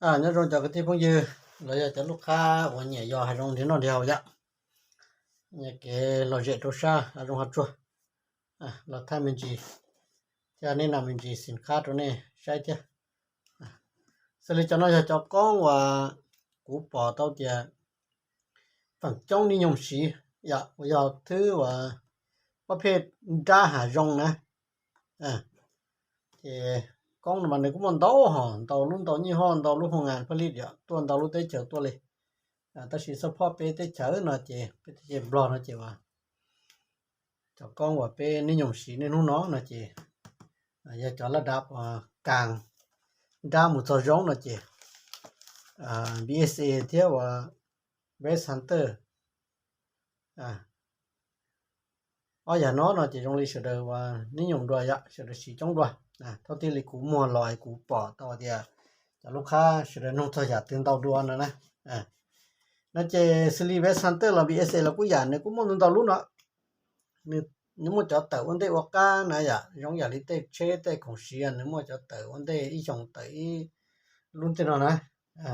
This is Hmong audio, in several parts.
Nyob zoo cov kwv tij phooj ywg los yog cov lub qab uas nyiam yos hav zoov nrhiav noj nrhiav haus yom. Nyiam kev lom zem rau sab hav zoov hav tsuag, los thaij me ntsis thiab nej nam me ntsis xim qab rau nej saib thiab. Xws li cov no yog cov koob uas kuv pom tau tias feem coob nej nyoog siv yom, uas yog thwb uas pab phej nrab hav zoov na. Ces koob no mas nws kuj muaj ntau hom, ntau lub ntau nyij hoj, ntau lub hoo as pha li yom, tuaj ntau lub teb chaws tuaj li. Tab sis xab phoj peb teb chaws no ces peb teb chaws Nplog no ces uas cov koob uas peb nej nyoog siv niaj hnub no no ces yog cov laj dab uas kas nrab mus txog zoov no ces B S A thiab uas West Hunter. Ob yam no no ces zoo li sawv daws uas nej nyoog dua yom, sawv daws siv coob dua. Thaum twg li kuv muag los kuv pom tau tias cov lub qab sawv daws nug txog yam twg ntau dua no na. No ces xws li West Hunter los B S A los kuj yam, nws kuj muaj ntau ntau lub no. Nws muaj cov tawm ua ntej ua qab na yom, zoo yam li tej tsheb tej khoom siv nws muaj cov tawm ua ntej ib xyoos tawm ib lub tej no na.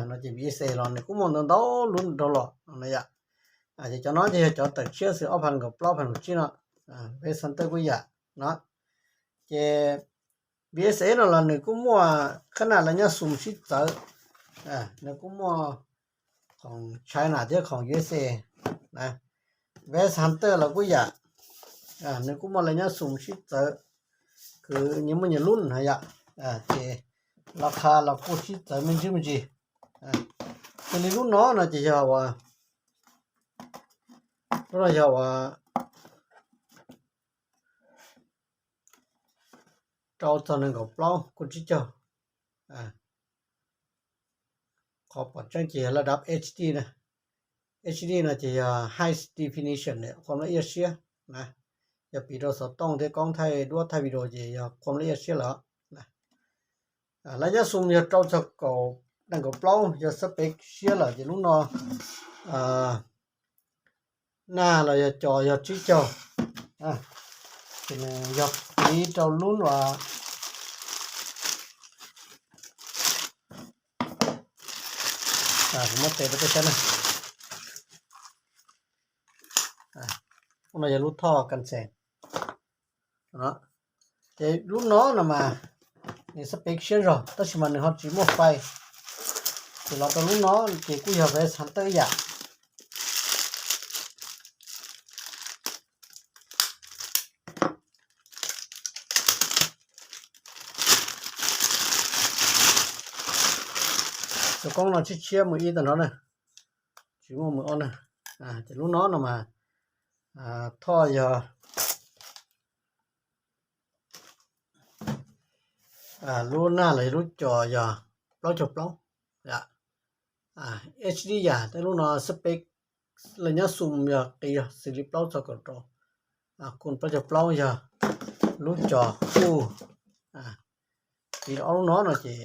No ces B S A los nws kuj muaj ntau ntau lub rau los no yom. Ces cov no ces yog cov tawm tshiab xwb, ob phav nees nkaum plaub, ob phav nees nkaum tsib no. West Hunter kuj yam no. Ces B S A no los nws kuj muaj qhab naj laj nyab xum sib txawv. Nws kuj muaj khoom China thiab khoom U S A na. West Hunter los kuj yam, nws kuj muaj laj nyab xum sib txawv, kwv nyias muaj nyias lub na yom. Ces laj qha los kuj sib txawv me ntsis me ntsis. Xws li lub no no ces yog uas, lub no yog uas rau txog nees nkaum plaub kuj tsib caug. Qhov pom tseeb ces yog laj dab H D na. H D no ces yog high definition, qhuam laj iab siab na. Yog piv rau xov tooj thiab koob thaij duab thaij video ces yog qhuam laj iab siab lawm. Laj nyab xum yog rau txog kaum, nees nkaum plaub yog xab pem siab lawm ces lub no naj los yog cos yog tsib caug. Ces nws yog piv rau lub uas, kuv muab tes rau peb saib na. Lub no yog lub thoj kas xees. Ces lub no no mas nws xab pem siab zog tab sis mas nws ho tsis muaj fais. Ces los rau lub no ces kuj yog West Hunter ib yam. Tus koob no tshiab tshiab mus ib tag nrho na, tsis muaj mus ob na. Ces lub no no mas thoj yog, lub naj los yog lub cos yog plaub caug plaub. H D yam, tej lub no xab pem laj nyab xum yog qis zog xws li plaub txog kaum rau, kuj plaub caug plaub yog lub cos kuj. Ces ob lub no no ces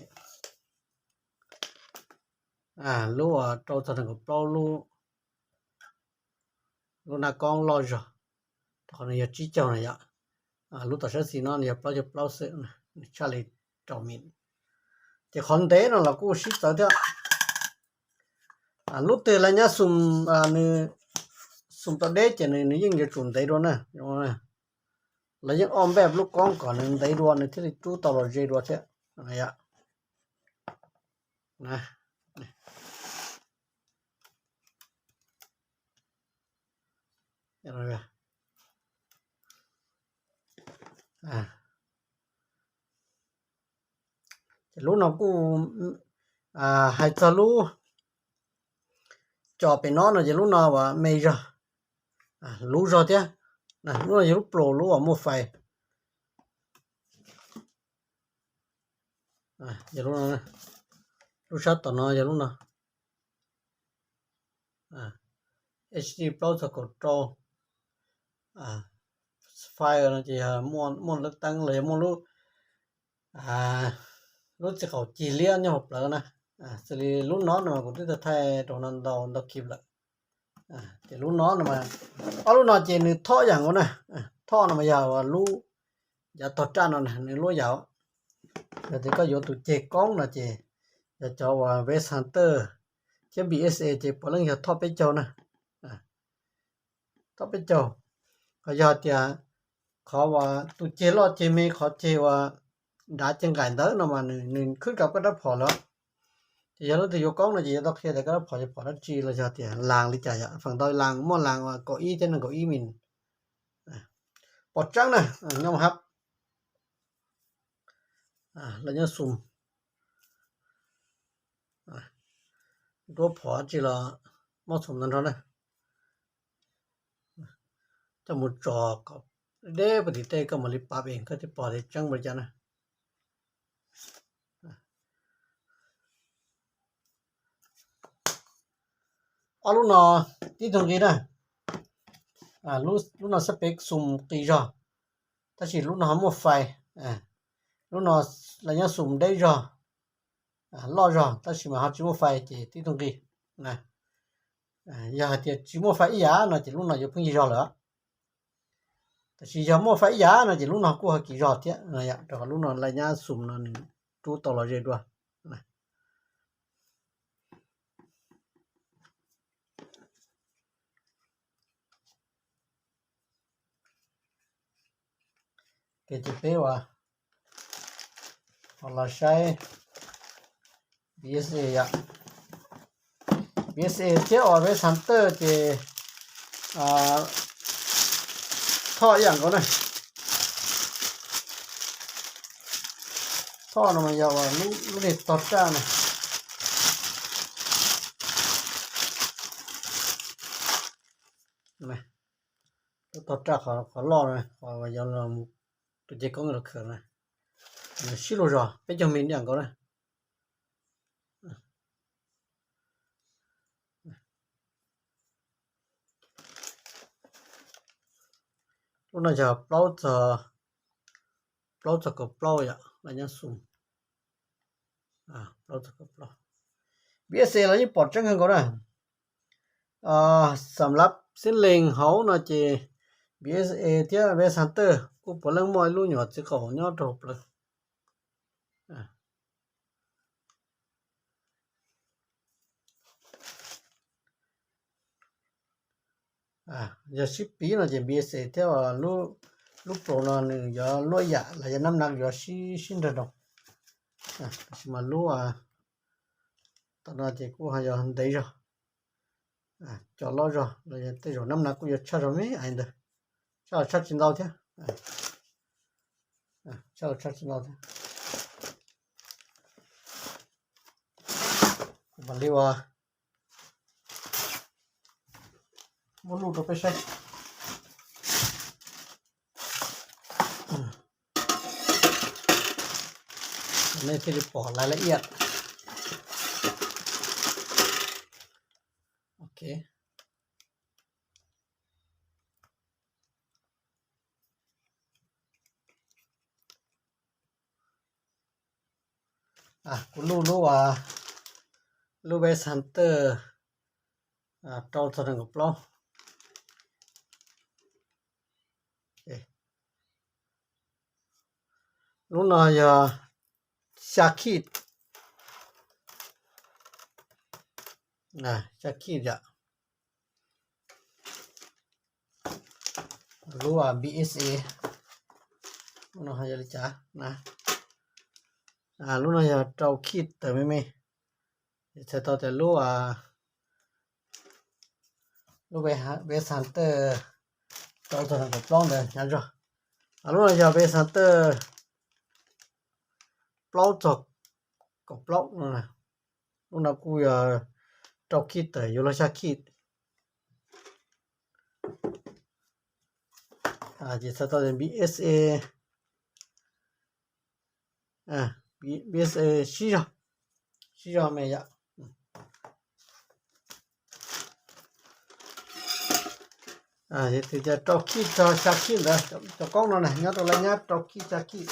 lub rau txog nees nkaum plaub lub, lub naj koob loj zog, rau qhov nws yog tsib caug na yom. Lub tom sab xis no nws yog plaub caug plaub xwb, nws tshaj li rau mis. Ces qhov ntev no los kuj sib txawv thiab. Lub twg laj nyab xum, nws xum tau deb ces nws yeej yuav tsum ntev dua na. Lawv yeej ob npej lub koob kom nws ntev dua nws thiaj li rub tau los ze dua thiab. Ces lub no kuj hais txog lub cos pem no no ces lub no uas me zog, luv zog thiab. Lub no yog lub plus lub uas muaj fais. Lub sab tom no yog lub no, H D plaub txog kaum rau. Fire no ces yog muaj lub teeb los yog muaj lub, lub txiv qaum cig liab nyob hauv plawv na. Xws li lub no no mas kuv twb tau thaij rau no ntau ntau kis lawm. Ces lub no no mas, ob lub no ces nws thoj yam nkaus na. Thoj no mas yog lub yav tog raj no na, nws lub yam. Yog tias koj yuav tus ceg koob no ces Cov uas West Hunter thiab B S A ces puav leej yog thoj peb caug na. Thoj peb caug. Ho yog tias qhov uas tus ceg loj ceg me, qhov ceg uas dav ceg nqaim ntawd no mas nws khwb rau koj rab phom lawm. Ces yog leej twg yuav koob no ces yuav tau qhia tias koj rab phom yog phom dab tsi los yog tias las li cas yom. Feem ntau las muaj las uas kaum ib thiab nees nkaum ib mis. Pom tseeb na, nyob hab, laj nyab xum, duab phom tsi los muaj xum ntau nrho na. Coj mus tso kom deb puag tim tej, koj mam li pab pem koj thiaj pom tias tseeb npaum li cas na. Ob lub no tib tug nqi na. Lub no xab pev xum qis zog, tab sis lub no ho muaj fais. Lub no laj nyab xum deb zog, loj zog, tab sis mas ho tsis muaj fais ces tib tug nqi. Yog hais tias tsis muaj fais ib yam no ces lub no yuav pheej yig zog lawm. Tab sis yog muaj fais ib yam no ces lub no kuj ho kis zog thiab, rau qhov lub no laj nyab xum no nws rub tau los ze dua. Ces peb uas los saib B S A yom. B S A thiab uas West Hunter ces thoj ib yam nkaus na. Thoj no mas yog uas lub niag tog raj na. Lub tog raj qhov loj na, qhov yog tus ceg koob los khaws na, sib luag zog peb caug mis ib yam nkaus na. Lub no yog plaub txog, plaub txog kaum plaub yom, laj nyab xum. Plaub txog kaum plaub. B S A los yeej pom tseeb kawg nkaus na. Xam lab xib lees hauv no ces B S A thiab West Hunter kuj puav leej muaj ib lub nyuam txiv qaum nyob rau hauv plawv. Yog sib piv no ces B S A thiab lub plaub no nws yuav luaj yam los yog nab nav yuav sib sib nrag nroo. Tab sis mas lub tom no ces kuj ho yog ntev zog, co loj zog los yog tej zaum nab nav kuj yuav tshaj zog me ais ntawd, tshaj los tshaj tsis ntau thiab. Tshaj los tshaj tsis ntau thiab. Kuv mam li ua muab luj rau peb saib. Nej thiaj li pom lais laj iaj. Ok. Kuv luj lub, lub West Hunter rau txog nees nkaum plaub. Lub no yog xya khij, xya khij yom. Lub B S A, lub no yog li cas na? Lub no yog rau khij tawm me me. Txhais tau tias lub, lub West Hunter rau txog nees nkaum plaub ntawd hnyav zog. Lub no yog West Hunter plaub txog kaum plaub no. Lub no kuj yog rau khij tawm yuav luag xya khij. Ces txhais tau tias B S A, B S A sib zog, sib zog me yom. Tias rau khij txog xya khij ntawd, cov koob no na nyob rau laj nyab rau khij xya khij.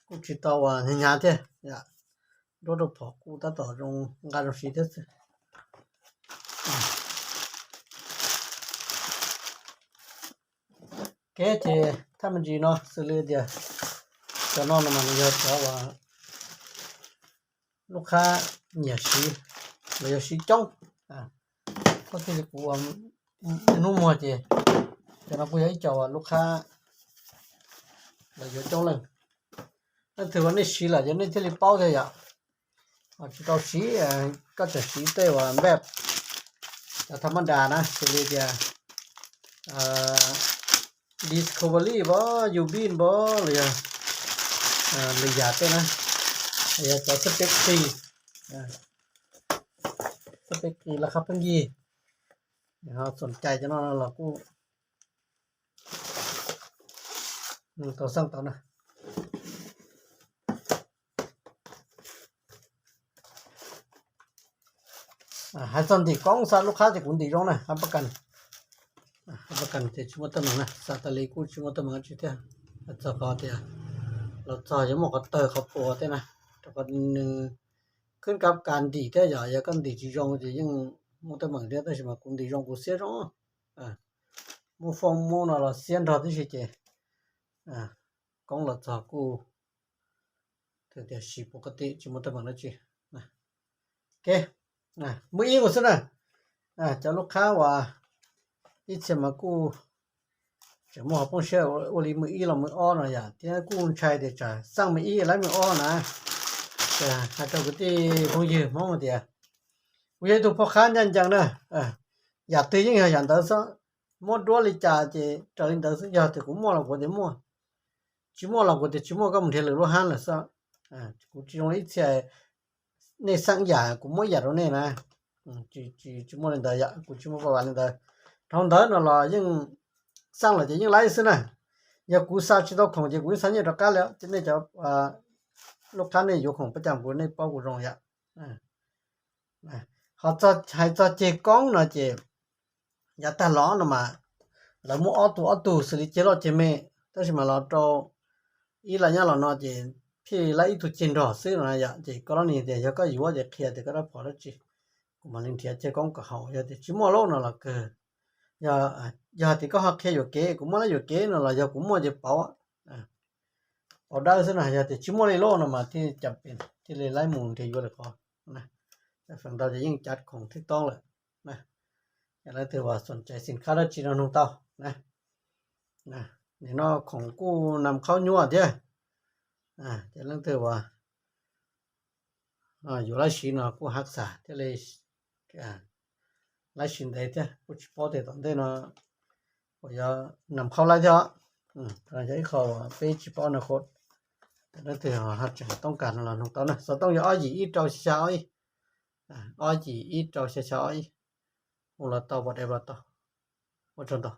Kuj tsis tau ua hnyav hnyav thiab, nruab rau phom kuj tab tom zoo nqa zoo siv thiab xwb. Kev ces thaj me ntsis no xws li tias Cov no no mas nws yog cov uas lub qhab nyiam siv, los yog siv coob. Koj thiaj li kuv ua hnub muag ces cov no kuj yog ib co uas lub qhab los yuav coob leej. Leej twg uas nej siv lawm ces nej thiaj li paub thiab yom. Tsis tau siv, koj tseem siv tej uas npaj, cov tha maj das na, xws li tias Discovery npab, Yubin npab, los yog lwm yam tej na, los yog cov xab peb qis, xab peb qis laj qhab pheej yig, ho xoom cai cov no los kuj tau xaj tau na. Hais txog ntim koob xa lub qhab ces kuv ntim zoo na, hab pab kas, hab pab kas ces tsis muaj teeb meem na, xa tas li kuj tsis muaj teeb meem dab tsi thiab. Hais txog qhov tias los txog yuav muaj qhov tawg qhov puas tej na, rau qhov nws khwb kab kas ntim thiab yom, yog koj ntim tsis zoo ces yeej muaj teeb meem thiab, tab sis mas kuv ntim zoo kuv xiab zoo, muab foob muab no los xiab nrog tib si ces koob los txog kuj tias siv pov ka ti tsis muaj teeb meem dab tsi. Ok, mub ib mus xwb na. Cov lub qhab uas ib txhia mas kuj tseem muaj qhov poob siab ua li mub ib los mub ob no yom, thiab kuj ntshai tias tsam xaj mub ib lawm mub ob na. Hais rau kwv tij phooj ywg Hmoob tias kuv yog ib tug poj qhab ncaj ncees na, yam twg yeej yog yam ntawd xwb, muab duab li cas ces raws li ntawd xwb, yog tias kuv muaj los kuv tias muaj, tsis muaj los kuv tias tsis muaj, koj mus nrhiav lwm lub hab lawm xwb. Kuv tsis zoo li ib txhia nej xaj ib yam kuv muab ib yam rau nej na. Tsis muaj li ntawd yom, kuv tsis muaj paj vas li ntawd. Dhau ntawd no los yeej xaj los ces yeej laib xwb na. Yog kuv xa tsis tau khoom ces kuv yeej xa nyiaj rov qab li, nej cov lub qhab nej yuav khoom pab cas kuv nej paub kuv zoo yom. Ho hais txog ceg koob no ces yav tag los no mas lawv muab ob tug ob tug xws li ceg loj ceg me, tab sis mas los rau ib laj nyob los no ces thiaj li laib ib tug ceg nrog xwb no yom. Ces koj lab nis tias yog koj yuav ces qhia tias koj dab phom dab tsi, kuv mam li nrhiav ceg koob kom haum. Yog tias tsis muaj lub no los kawg, yog tias koj ho qhia yuam kev, kuv muab lab yuam kev no los yog kuv muaj ces pauv, pauv dawb xwb na. Yog tias tsis muaj li lub no mas thiaj li cas pes thiaj li laib mus nrhiav yuav lwm qhov. Feem ntau ces yeej cav khoom thwb toob lawm. Leej twg uas xoom cai xim khab dab tsi no nug tau na. Nim no khoom kuj nam khaub nyuaj thiab, ces leej twg uas yuav laib siv no kuj hab xas thiaj li laib siv ntev thiab, kuj tsis paub tias tom ntej no uas yog nam khaub laib thiab. Yog ib qho peb tsis paub no, leej twg ho tseem toob kas no los nug tau na. Xov tooj yog ob yim ib rau xya xya ob ib, ob yim ib rau xya xya ob ib. Hu los tau, WhatsApp los tau. Ua tsaug ntau.